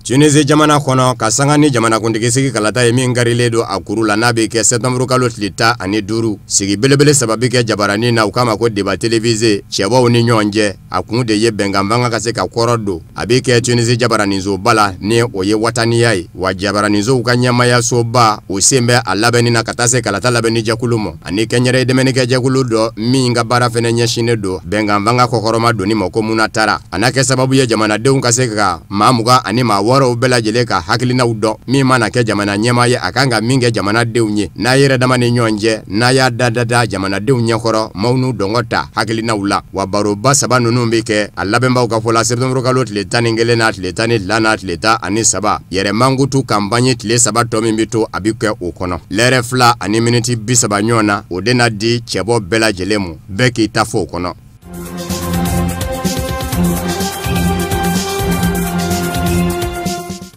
S2: Tunisie jamana kɔnɔ ka sanga ni jamanakuntigi sigi kalata ye min karilen don a kuru la n'a bɛ kɛ septembre kalo tile 15 sigi belebele saba bɛ kɛ jabaranin na u k'a ma ko débat télévisé cɛbaw ni ɲɔgɔn cɛ a kun de ye bɛnkan fanga ka se ka kɔrɔ don a bɛ kɛ Tunisie jabaraninsoba la ni o ye wataniya ye wa jabaraninsow ka ɲɛmaayasoba o sen bɛ a labɛnni na ka taa se kalata labɛnni jɛkulu ma ani kɛnyɛrɛye dɛmɛnikɛjɛkulu dɔ min ka baara fɛnɛ ɲɛsinnen don bɛnkan fanga kɔkɔrɔma donni ma ko Munatara a n'a kɛ sababu ye jamanadenw ka se ka maa 20 ani maa 6 bɛɛ lajɛlen ka hakilinaw dɔn min mana kɛ jamana ɲɛmaa ye a kan ka min kɛ jamanadenw ye n'a yɛrɛ dama ni ɲɔgɔn cɛ n'a y'a da jamanadenw ɲɛkɔrɔ maaw n'u dɔngɔ ta hakilinaw la wa baroba saba ninnu bɛ kɛ a labɛnbaw ka fɔ la septembre kalo tile 11 n'a tile 12 n'a tile 13 yɛrɛ mankutu kanpaɲi tile 3 tɔ min bɛ to a bɛ kɛ o kɔnɔ lɛrɛ 2 ani miniti 30 ɲɔgɔn na o de na di cɛbɔ bɛɛ lajɛlen ma bɛɛ k'i ta fɔ o kɔnɔ.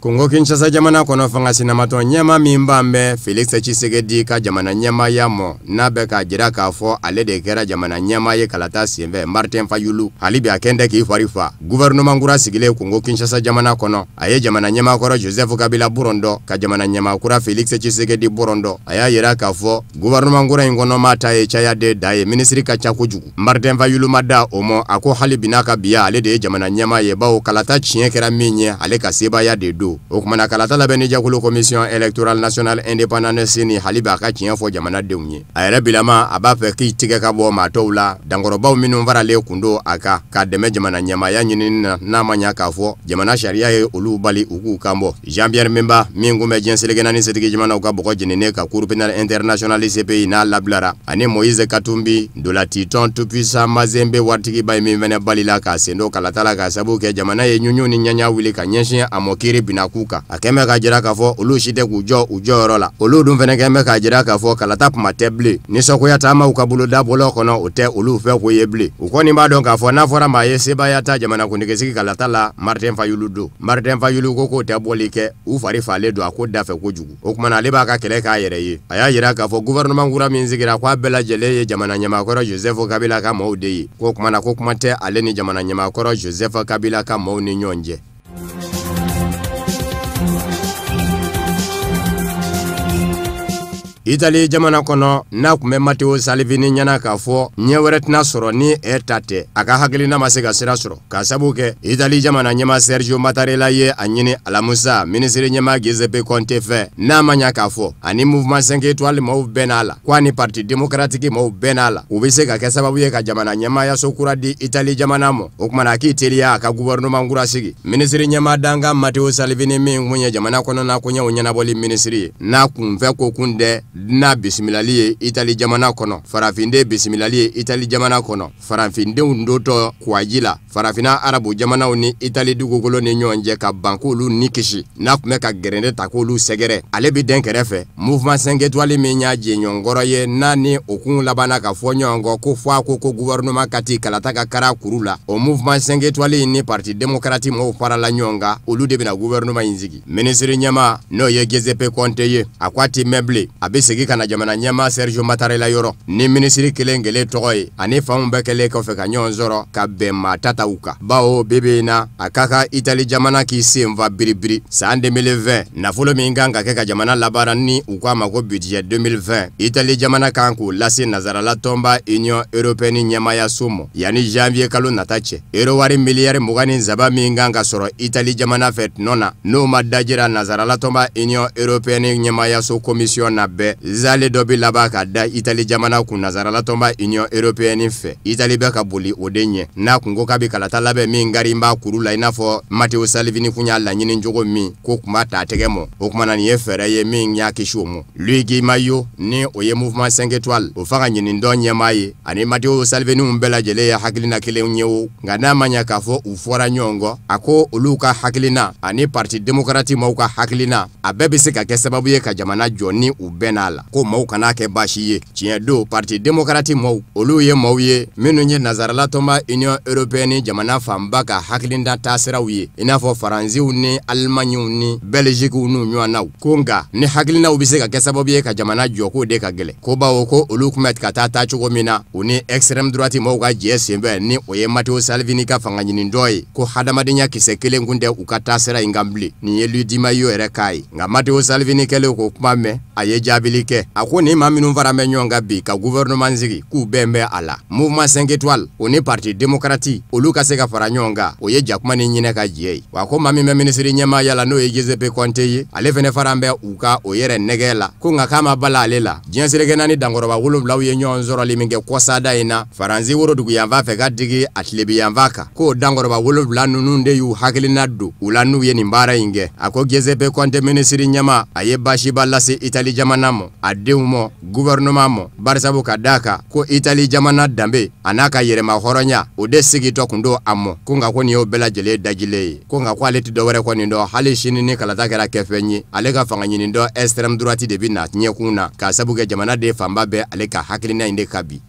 S2: Kongo Kinshasa jamana kɔnɔ fanga sinamatɔn ɲɛmaa min b'an bɛ Felix Tshisekedi ka jamana ɲɛmaaya mɔ n'a bɛ k'a jira k'a fɔ ale de kɛra jamana ɲɛmaa ye kalata senfɛ Martin Fayulu hali bi a kɛn tɛ k'i fari fa gouvernement kura sigilen Kongo Kinshasa jamana kɔnɔ a ye jamana ɲɛmaa kɔrɔ Joseph Kabila bɔrɔndɔ ka jamana ɲɛmaa kura Felix Tshisekedi bɔrɔndɔ a y'a jira k'a fɔ gouvernement kura in kɔnɔ maa ta ye caya de da ye minisiri ka ca kojugu Martin Fayulu ma da o mɔ a ko hali bi n'a ka biya ale de ye jamana ɲɛmaa ye bawo kalata tiɲɛ kɛra min ye ale ka sebaaya de don. O kumana kalata labɛnni jɛkulu commission électorale nationale indépendante CENI hali b'a ka tiɲɛ fɔ jamanadenw ye a yɛrɛ bilama a b'a fɛ k'i tigɛ ka bɔ maa tɔw la dankɔrɔbaw minnu faralen kun don a kan k'a dɛmɛ jamana ɲɛmaaya ɲinini na n'a ma ɲa k'a fɔ jamana sariya ye olu bali u k'u kan bɔ. Jean Pierre Bemba min kun bɛ diɲɛ seleke naani setigi jamanaw ka bɔgɔ jeninen ka cour pénale internationale CPI n'a labilara ani Moïse Katumbi ntolatitɔn Tout-Puissant Mazembe waritigiba ye min fɛnɛ balila k'a sen don kalata la k'a sababu kɛ jamana ye ɲuɲu ni ɲaɲa wuli ka ɲɛsin a mɔ kiiri binna k'u kan a kɛn bɛ k'a jira k'a fɔ olu si tɛ k'u jɔ u jɔyɔrɔ la olu dun fɛnɛ kɛn bɛ k'a jira k'a fɔ kalata kuma tɛ bilen nisɔngoya taamaw ka boloda bɔlɔ kɔnɔ o tɛ olu fɛ ko ye bilen u kɔni b'a dɔn k'a fɔ n'a fɔra maa ye sebaaya ta jamanakuntigisigi kalata la Martin Fayulu don Martin Fayulu ko k'o tɛ bɔli kɛ u fari falen don a ko da fɛ kojugu o kumana ale b'a ka kɛlɛ k'a yɛrɛ ye a y'a jira k'a fɔ gouvernement kura min sigira k'a bɛɛ lajɛlen ye jamana ɲɛmaakɔrɔ Joseph Kabila ka maaw de ye k'o kumana ko kuma tɛ ale ni jamana ɲɛmaakɔrɔ Joseph Kabila ka maaw ni ɲɔgɔn cɛ. Italie jamana kɔnɔ n'a kun bɛ Matteo Salvini ɲɛna k'a fɔ ɲɛ wɛrɛ tɛna sɔrɔ ni ɛ ta tɛ a ka hakilina ma se ka sira sɔrɔ k'a sabu kɛ Italie jamana ɲɛmaa Sergio Mattarella ye a ɲini alamusa minisiri ɲɛmaa Giuseppe Conte fɛ n'a ma ɲa k'a fɔ ani Mouvement 5 étoiles maaw bɛɛ n'a la ko ani Parti démocratique maaw bɛɛ n'a la u bɛ se ka kɛ sababu ye ka jamana ɲɛmaayaso kura di Italie jamana ma o kumana k'i teliya a ka gouvernement kura sigi minisiri ɲɛmaa dankan Matteo Salvini min kun ye jamana kɔnɔna koɲɛw ɲɛnabɔli minisiri ye n'a kunfɛ ko kun dɛ n'a bisimilali ye Itali jamana kɔnɔ farafinden bisimilali ye Itali jamana kɔnɔ farafindenw dotɔ kuwaji la farafinna arabu jamanaw ni Itali dugukolo ni ɲɔgɔn cɛ ka ban k'olu ni kisi n'a tun bɛ ka gɛrɛndɛ ta k'olu sɛgɛrɛ ale bɛ den kɛrɛfɛ Mouvement 5 étoiles min y'a jɛɲɔgɔnkɔrɔ ye n'a ni o kun labanna ka fɔ ɲɔgɔn kɔ ko fɔ a ko gouvernement ka t'i kalata ka kara kuru la o Mouvement 5 étoiles ni Parti démocratique mɔgɔw farala ɲɔgɔn kan olu de bɛna gouvernement in sigi minisiri ɲɛmaa n'o ye Giuseppe Conte ye a ko a ti mɛn bilen a bɛ segin ka na jamana ɲɛmaa Sergio Mattarella yɔrɔ ni minisiri kelen kelen tɔgɔ ye ani fanw bɛɛ kɛlen kɔfɛ ka ɲɔgɔn sɔrɔ ka bɛn maa tataw kan bawo bi in na a ka kan Itali jamana k'i sen fa biribiri san 2020 nafolo min kan ka kɛ ka jamana labaara ni u k'a ma ko budget 2020 Itali jamana kan k'o lase nazarala tɔnba Union européenne ɲɛmaayaso ma yanni janvier kalo nata cɛ euro wari miliyari 23 min kan ka sɔrɔ Itali jamana fɛ tɔnɔ na n'o ma dajira nazarala tɔnba Union européenne ɲɛmaayaso commission na bɛɛ zale dɔ bɛ laban ka da Itali jamana kun nazarala tɔnba Union européenne fɛ Itali bɛ ka boli o de ɲɛ n'a kun ko k'a bɛ kalata labɛn min gari b'a kuru la i n'a fɔ Matteo Salvini kun y'a laɲini cogo min ko kun b'a ta a tɛgɛ mɔ o kumana nin ye fɛɛrɛ ye min y'a kisi o ma Luigi Maio ni o ye Mouvement 5 étoiles o fanga ɲinindɔn ɲɛmaa ye ani Matteo Salvini bɛɛ lajɛlen ye hakilina kelen ye o nka n'a ma ɲɛ k'a fɔ u fɔra ɲɔgɔn kɔ a ko olu ka hakilina ani Parti démocratique maaw ka hakilina a bɛɛ bɛ se ka kɛ sababu ye ka jamana jɔ ni u bɛɛ n'a la. a la, ko maaw kana kɛ baasi ye. Tiɲɛ don, parti démocrate maaw, olu ye maaw ye minnu ye nansaralatɔnba Union européenne jamana fanba ka hakilinta taasiraw ye, i n'a fɔ Faransiw ni Alimaɲiw ni Belgiquew n'u ɲɔgɔnnaw. Ko nka ni hakilinaw bɛ se ka kɛ sababu ye ka jamana jɔ, k'o de ka gɛlɛn. Ko bawo ko olu tun bɛ ka taa taacogo min na, u ni extrême droite maaw ka jɛ senfɛ, ni o ye Matteo Salvini ka fanga ɲini dɔ ye, ko hadamadenya kisɛ kelen kun tɛ u ka taasira in kan bilen. Nin ye Luigi Di Maio yɛrɛ k'a ye. Nka Matteo Salvini kɛlen k'o kuma mɛn, a ye jaabili kɛ. A ko nin maa minnu fara bɛ ɲɔgɔn kan bi ka gouvernement sigi, k'u bɛn bɛ a la. Mouvement 5 étoiles o ni parti démocrate, olu ka se ka fara ɲɔgɔn kan, o ye jakuma ni ɲinɛ ka jɛ ye. Wa ko maa min bɛ minisiri ɲɛmaaya la, n'o ye Giuseppe Conte ye, ale fɛnɛ fara bɛ u ka o yɛrɛ nɛgɛ la. Ko nka k'a ma bala ale la. Diɲɛ seleke naani dankɔrɔba 7 ye ɲɔgɔn sɔrɔli min kɛ kɔsada in na, Faransi woroduguyanfan fɛ ka digi a tilebiyanfan kan, k'o dankɔrɔba 7 ninnu de y'u hakilina don u la n'u ye nin baara in kɛ. A ko Giuseppe Conte minisiri ɲɛma, a ye baasiba lase Itali jamana ma, a denw ma, gouvernement ma, barisabu ka d'a kan ko Itali jamana danbe a n'a ka yɛrɛma hɔrɔnya, o de sigitɔ kun don a ma. Ko nka ko nin y'o bɛɛ lajɛlen dajilen ye. Ko nka ko ale tɛ dɔwɛrɛ kɔni dɔn, hali sini ni kalata kɛra kɛfɛn ye, ale ka fanga ɲini dɔ extrême droite de bɛ na ɲɛkun na, k'a sabu kɛ jamana den fanba bɛɛ ale ka hakilina in de ka bi.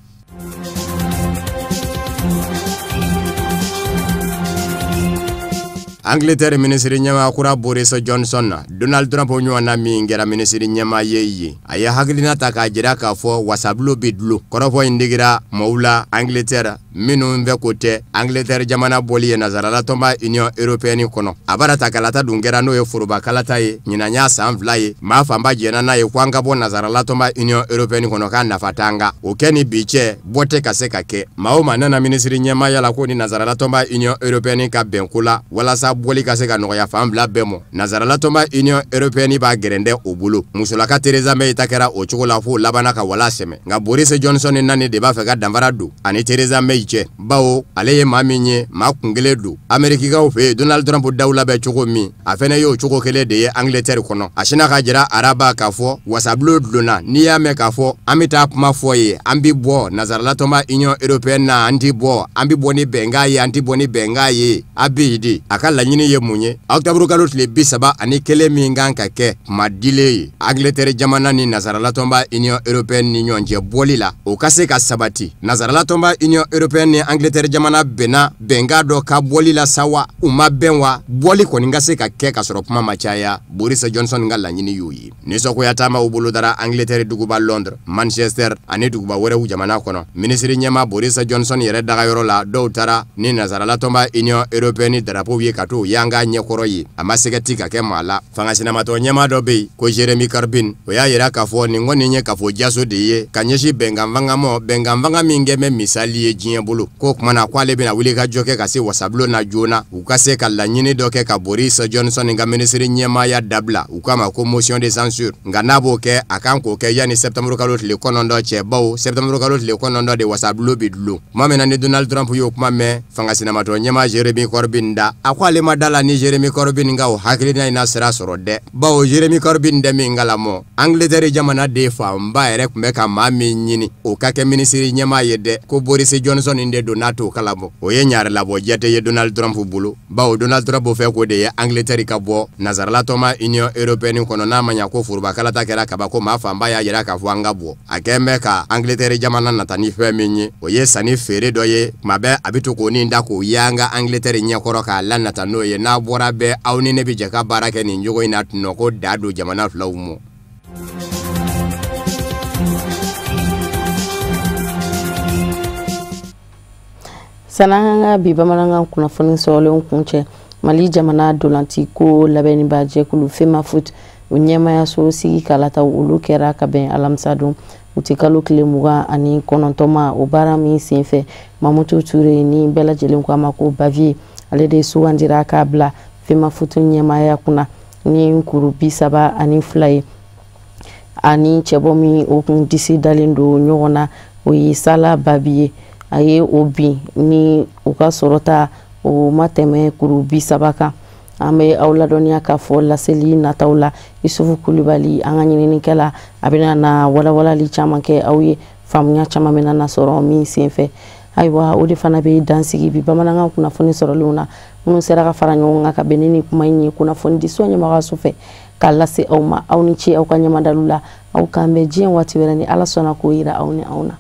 S2: Angleterre minisiri ɲɛmaa kura Boris Johnson na, Donald Trump ɲɔgɔn na min kɛra minisiri ɲɛmaa ye yen, a ye hakilina ta k'a jira k'a fɔ wasabulon bɛ dulon. Kɔrɔfɔ in digira maaw la Angleterre minnu bɛ ko tɛ Angleterre jamana bɔli ye nansaralatɔnba Union européenne kɔnɔ. A bara ta kalata dun kɛra, n'o ye foroba kalata ye, ɲinan y'a san 2 ye, maa fanba jɛnna n'a ye ko an ka bɔ nansaralatɔnba Union européenne kɔnɔ, k'a nafa t'an kan. O kɛ ni bi cɛ, bɔ tɛ ka se ka kɛ. Maa o maa nana minisiri ɲɛmaaya la ko ni nansaralatɔnba Union européenne ka bɛn ko la walasa bɔli ka se ka nɔgɔya fan 2 bɛɛ mɔ, nansaralatɔnba Union européenne b'a gɛrɛndɛ o bolo. Musolaka Theresa May ta kɛra o cogo la f'o labanna ka wala sɛmɛ. Nka Boris Johnson nani de b'a fɛ ka danfara don ani Theresa May cɛ, bawo ale ye maa min ye, maa kun kelen don. Amerikikaw fɛ yen, Donald Trump dawula bɛ cogo min, a fɛnɛ y'o cogo kelen de ye Angleterre kɔnɔ. A sinna ka jira araba k'a fɔ wasabulon dulonna, n'i y'a mɛn k'a fɔ an bɛ taa kuma fɔ ye, an bɛ bɔ nansaralatɔnba Union européenne na, an tɛ bɔ, an bɛ bɔ ni bɛnkan ye, an tɛ bɔ ni bɛnkan ye, a bɛ yen de. A ka laɲini ye mun ye? Octobre kalo tile 31 min kan ka kɛ kuma dilen ye Angleterre jamana ni nansaralatɔnba Union européenne ni ɲɔgɔn cɛ bɔli la, o ka se ka sabati. Nansaralatɔnba Union européenne ni Angleterre jamana bɛnna bɛnkan dɔ ka bɔli la sa wa, u ma bɛn wa, bɔli kɔni ka se ka kɛ ka sɔrɔ kuma ma caya. Boris Johnson ka laɲini y'o ye. Nisɔngoya taamaw bolodara Angleterre duguba Londres, Manchester ani duguba wɛrɛw jamana kɔnɔ. Minisiri ɲɛma Boris Johnson yɛrɛ dagayɔrɔ la, dɔw taara ni nansaralatɔnba Union européenne drapeau ye ka t'o yanga ɲɛkɔrɔ ye, a ma sɛgɛti ka kɛ maa la. Fanga sinamatɔ ɲɛmaa dɔ bɛ yen ko Jeremy Corbyn, o y'a yira k'a fɔ nin kɔni ye kafo jaso de ye ka ɲɛsin bɛnkan fanga ma, bɛnkan fanga min kɛ bɛ misali ye diɲɛ bolo. K'o kuma na k'ale bɛna wuli ka jɔ kɛ ka se wasabulon na joona, u ka se ka laɲini dɔ kɛ ka Boris Johnson ka minisiri ɲɛmaaya dabila, u k'a ma ko motion de censure. Nka n'a b'o kɛ, a kan k'o kɛ yanni septembre kalo tile 9 cɛ, bawo septembre kalo tile 9 de wasabulon bɛ dulon. Tuma min na ni Donald Trump y'o kuma mɛn fanga sinamatɔ ɲɛmaa Jeremy Corbyn da, a ko ale ma da la ni Jeremy Corbyn ka o hakilina in na sira sɔrɔ dɛ, bawo Jeremy Corbyn tɛ min kalamɔ, Angleterre jamana den fanba yɛrɛ tun bɛ ka maa min ɲini o ka kɛ minisiri ɲɛmaa ye dɛ, ko Boris Johnson de don n'a t'o kalamɔ. O ye ɲarilabɔ jate ye Donald Trump bolo, bawo Donald Trump fɛ k'o de ye Angleterre ka bɔ nansaralatɔnba Union européenne kɔnɔ, n'a ma ɲa ko foroba kalata kɛra kaba ko maa fanba y'a jira k'a fɔ an ka bɔ. A kɛn bɛ ka Angleterre jamana nata ni fɛn min ye, o ye sanni feere dɔ ye, tuma bɛɛ a bɛ to k'o nin da k'o yanga Angleterre ɲɛkɔrɔ k'a lanata n'o ye. N'a bɔra bɛɛ, aw ni ne bɛ jɛ ka baara kɛ nin cogo in na tunɔ ko da don jamana filaw mɔ.
S1: San'an ka bi bamanankan kunnafoni sɔrɔlenw kuncɛ, Mali jamana dolanti ko labɛnniba jɛkulu FEMAFOOT o ɲɛmayaso sigi kalataw olu kɛra ka bɛn alamisa don uti kalo tile 29 ma. O baara min senfɛ, Mamutu Ture ni bɛɛ lajɛlen ko a ma ko Bavier, ale de sugandira k'a bila FEMAFOOT ɲɛmaaya kunna ni kuru 32 ye. Ani cɛbɔ min o kun disi dalen don ɲɔgɔn na, o ye Sala Babi ye. A ye o bin ni u ka sɔrɔta o ma tɛmɛ kuru 30 kan. An bɛ aw ladɔnniya k'a fɔ laseli nataw la, Isufu Kulibali an ka ɲininikɛla, a bɛna na walawalali caman kɛ aw ye, faamuya caman bɛna na sɔrɔ min senfɛ. Ayiwa, o de fana bɛ dansigi bi bamanankan kunnafoni sɔrɔlenw na, minnu sera ka fara ɲɔgɔn kan ka bɛn ni nin kuma in ye kunnafoni di so ɲɛmɔgɔyaso fɛ. K'a lase aw ma. Aw ni ce aw ka ɲamadalu la. Aw k'an bɛn diɲɛ waati wɛrɛ ni Ala sɔnna k'o yira aw ni anw na.